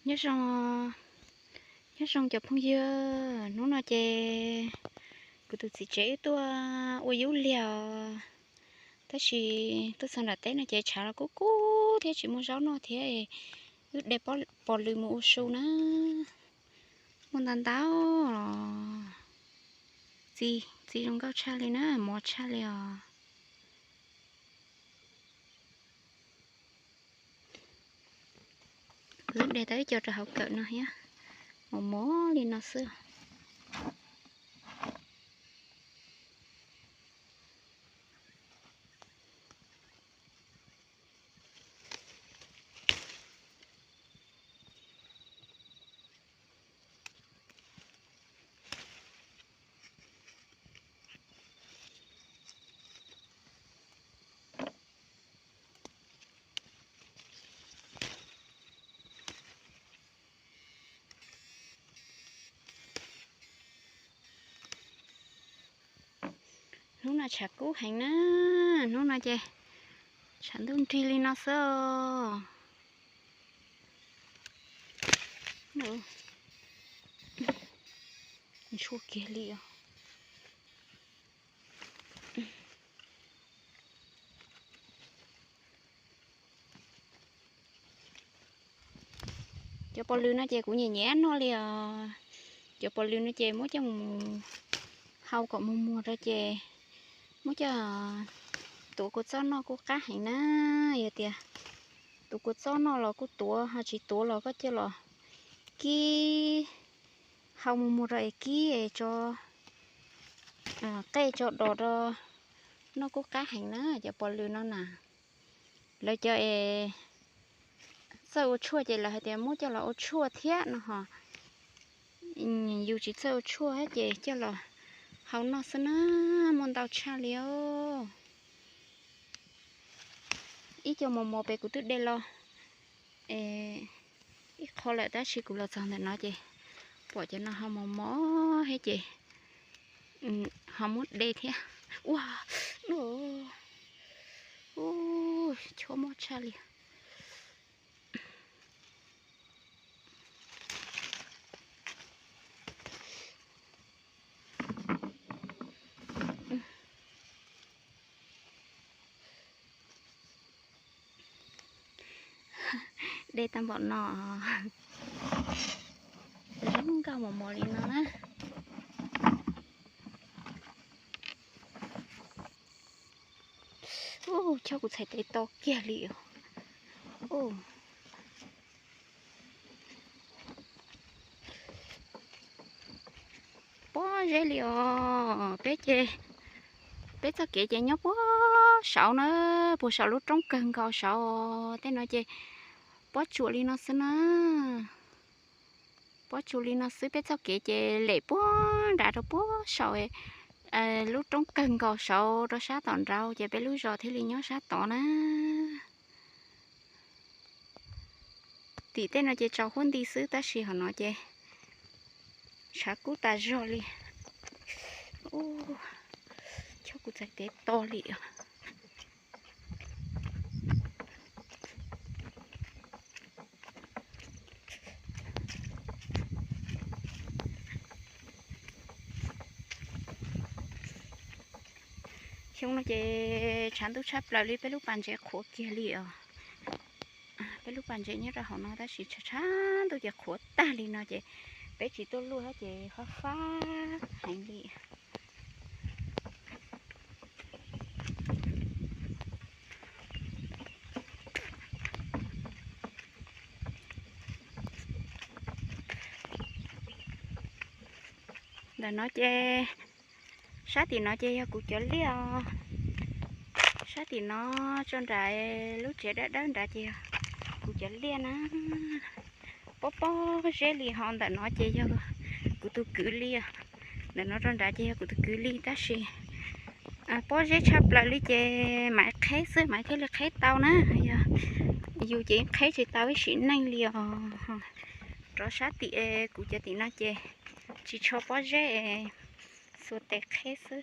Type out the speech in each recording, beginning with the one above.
Nyob zoo, nyob zoo cov phooj ywg, hnub no ces kuv tus txiv tsev wb tuaj ua yub liag os, tab sis tuaj txog nram teb no ces tshav los kub kub thiab tsis muaj zaub noj thiab, wb de pos lws mus ua su na. Muaj ntau ntau, txi, txi zoo nkauj tshaj li na, mos tshaj li os. Kuv twb de tau ib co rau hauv kawm no thiab, mos mos li no xwb. Hnub no tshav kub heev na, hnub no ces tshav ntuj nrig li no xwb os. Ntshua kiag li os. Cov pos lws no ces kuv nyiam nyiam noj li os. Cov pos lws no ces muab coj mus hau kom muag muag rau ces muab coj tuav kua txob noj kuj qab heev na. Yog tias tuav kua txob noj los kuj tuav, ho tsis tuav los koj coj los kib, hau muag muag rau es kib es tso qej tso dos rau noj kuj qab heev na cov pos lws no na. Lawv cov es txawj ua tshuaj ces lawv hais tias muab coj los ua tshuaj thiab no ho. Yus tsis txawj ua tshuaj thiab ces coj los hau noj xwb na, muaj ntau tshaj li os. Ib co mos mos pem kuv twb de los ib qho lawm tab sis kuv los txog ntawm no ces pom cov no ho mos mos thiab ces ho muab de thiab. Ua, chob mob tshaj li. De tau npaum no, zoo nkauj mos mos li no na. Chob kuv txhais tes to kiag li os. Pob zeb li os, peb ces, peb txoj kev ces nyob puag saud na, puag saum lub roob kawg nkaus saud, tej no ces pob tsuas li no xwb na. Pob tsuas li no xwb, peb txoj kev ces lem puag nrad rau puag saum lub roob kawg nkaus saud rau sab tom nraud ces peb lub zos thiaj li nyob sab tod na. Tim tej no ces tsaus huab nti xwb tab sis hov no ces tshav kub tas zog li. Chob kuv txhais tes to li. Xyoo no ces tshav ntuj tshaj plaws li, peb lub pas ntses qhuav kiag li os. Peb lub pas ntses nyob rau hauv no tab sis tshav tshav ntuj ces qhuav tag li no ces peb tsis tuaj luaj thiab ces fab fab heev li. Ntawm no ces, sab tim no ces yog kuv cov liaj os. Sab tim no tso nram lub tsev dawb dawb nrad ces yog kuv cov liaj na. Pob pob zeb li, ho ntawm no ces yog kuv tus kwv liaj. Ntawm no rau nrad ces yog kuv tus kwv liaj tab sis pob zeb tshaj plaws li ces Maiv qheb xwb, Maiv thiaj li qheb tau na. Yog yus ces qheb tsis tau ib sim neej li os. Rov sab tim kuv cov tim no ces tsis tsho pob zeb, xuas tes qheb xwb.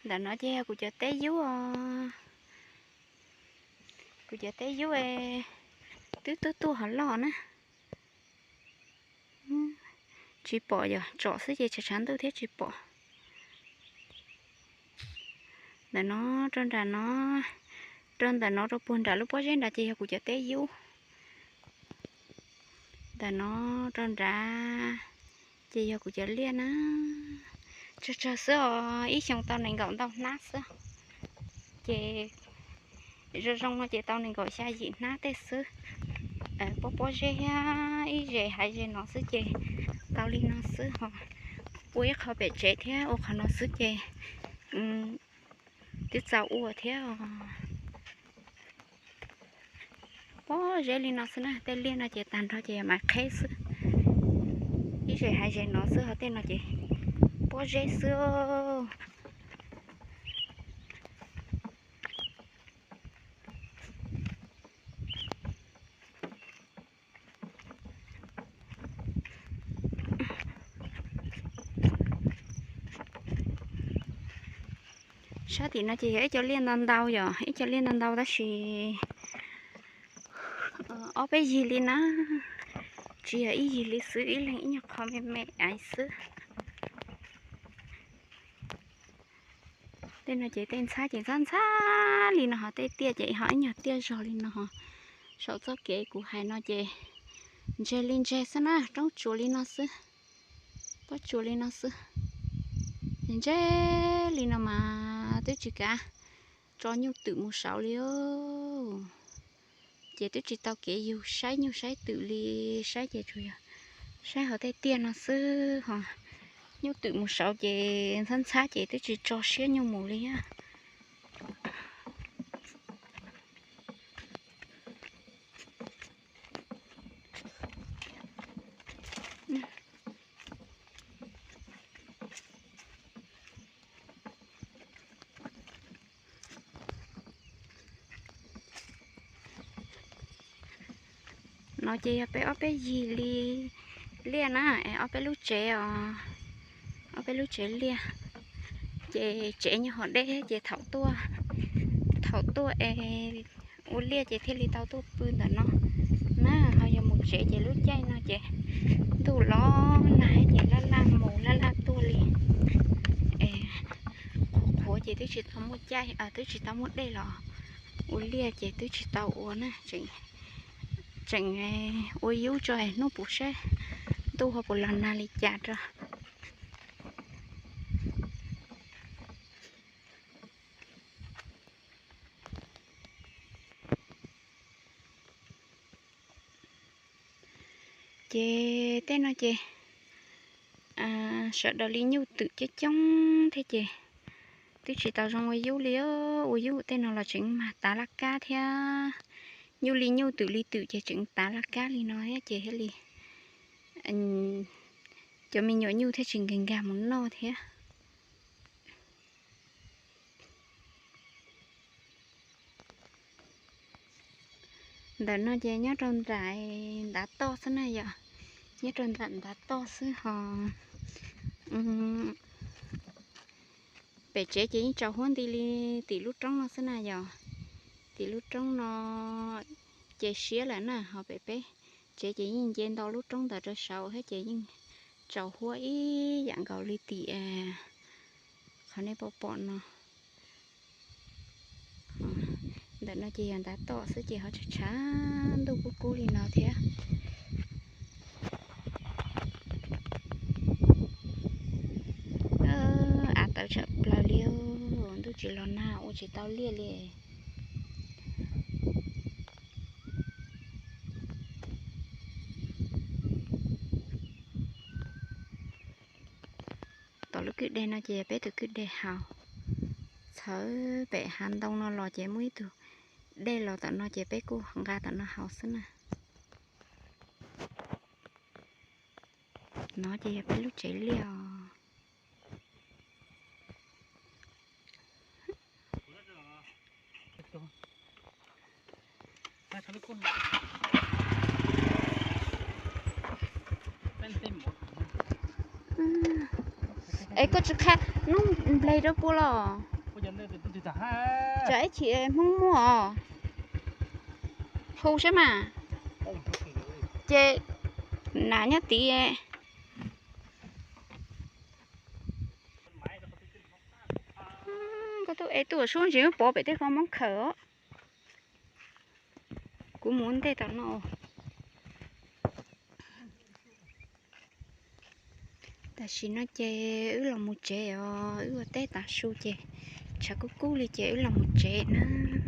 Ntawm no ces yog kuv cov teb yub os. Kuv cov teb yub twb tuaj tuaj hov loj na. Tsis pom yog tsom xwb ces tshav tshav ntuj thiab tsis pom. Ntawm no rau nram no, rau ntawm no rau puag nram lub pob zeb nrad ces yog kuv cov teb yub. Ntawm no rau nrad ces yog kuv cov liaj na. Tsawg tsawg xwb os, ib xyoos tau nees nkaum ntau hnab xwb. Ces zoo zoo no ces tau nees nkaum xya yim hnab tej xwb. Pob pob zeb thiab ib zes haiv zes no xwb ces tau li no xwb ho. Ua ib qho pem tsev thiab ua qhov no xwb ces twb txaus ua thiab os. Pob zeb li no xwb na, tej liaj no ces tag nrho ces yog mas qheb xwb. Ib zes haiv zes no xwb ho tej no ces pob zeb xwb. Sab tim no ces yog ib co liaj ntau ntau yom, ib co liaj ntau ntau tab sis ob peb yig li na, tsis yog ib yig li xwb, ib leeg ib nyuag qho me me ais xwb. Tej no ces tej ntxhab ces ntxhab ntxhab li no ho, tej tiaj ces ho ib nyuag tiaj zog li no ho. Saum txoj kev kuv hais no ces ntseg li ntseg xwb na, roob tsuas li no xwb, pob tsuas li no xwb. Ntseg li no mas twb tsis kav tso nyuj twm mus saud li. Ces twb tsis tau kev yug saib nyuj saib twm li, saib ces tsuas yog saib hauv tej tiaj no xwb ho. Nyuj twm mus saud ces ntxhab ntxhab ces twb tsis tso siab nyuj mus li. No ces yog peb ob peb yig li liaj na, es ob peb lub tsev os, ob peb lub tsev liaj. Ces tsev nyob hauv deb ces thaum tuaj, thaum tuaj es ua liaj ces thiaj li tau tuaj pw ntawm no na. Ho yog mus tsev ces lub caij no ces ntuj los nag ces laj laj mus laj laj tuaj li. Es qhuav qhuav ces twb tsis tau muaj caij, twb tsis tau muaj dej los ua liaj ces twb tsis tau ua na. Tseem ua yub tso hnub puv saib ntuj ho puas los nag li cas rau. Ces tej no ces sawv daws li nyuj twm coob coob thiab ces twb tsis tau zoo ua yub li. Ua yub tej no los tseem mag tav laj kab thiab. Nyuj li nyuj twm li twm ces tseem tav laj kab li no thiab ces thiaj li cov me nyuam nyuj thiaj tsis nkag nkag mus noj thiab. Ntawm no ces nyob rau nram ntav toj xwb na yom, nyob rau nram ntav toj xwb ho. Pem tsev ces yeej tsaus huab nti li tim lub roob no xwb na yom. Tim lub roob no ces siab lawm na, ho pem peb tsev ces yeej nce nto lub roob ntawd rau saud thiab ces yeej tsaus huab ib yam nkaus li tim qhov nej pom pom no. Ntawm no ces yog ntav toj xwb ces ho tshav tshav ntuj kub kub li no thiab. Av tawv tshaj plaws li, ntuj tsis los nag ua tsis tau liaj li. Tom lub kwj deg no ces yog peb tus kwj deg haus. Txhawv pem hav ntoo no los ces muaj ib tug dej los tom no ces peb kuj nqa tom no haus xwb na. No ces yog peb lub tsev liaj os. Es koj tsis qha nub npleg rau puas los? Tsam ib chim Hmoob muaj os. Hu seb mas. Ces Nas nyob tid. Koj tuaj es tuaj sub ntsis pov pem tej ko muab khaws os. Kuv mus ntej tom no. Tam sim no ces wb los mus tsev os, wb ua teb tav su ces tshav kub kub li ces wb los mus tsev na.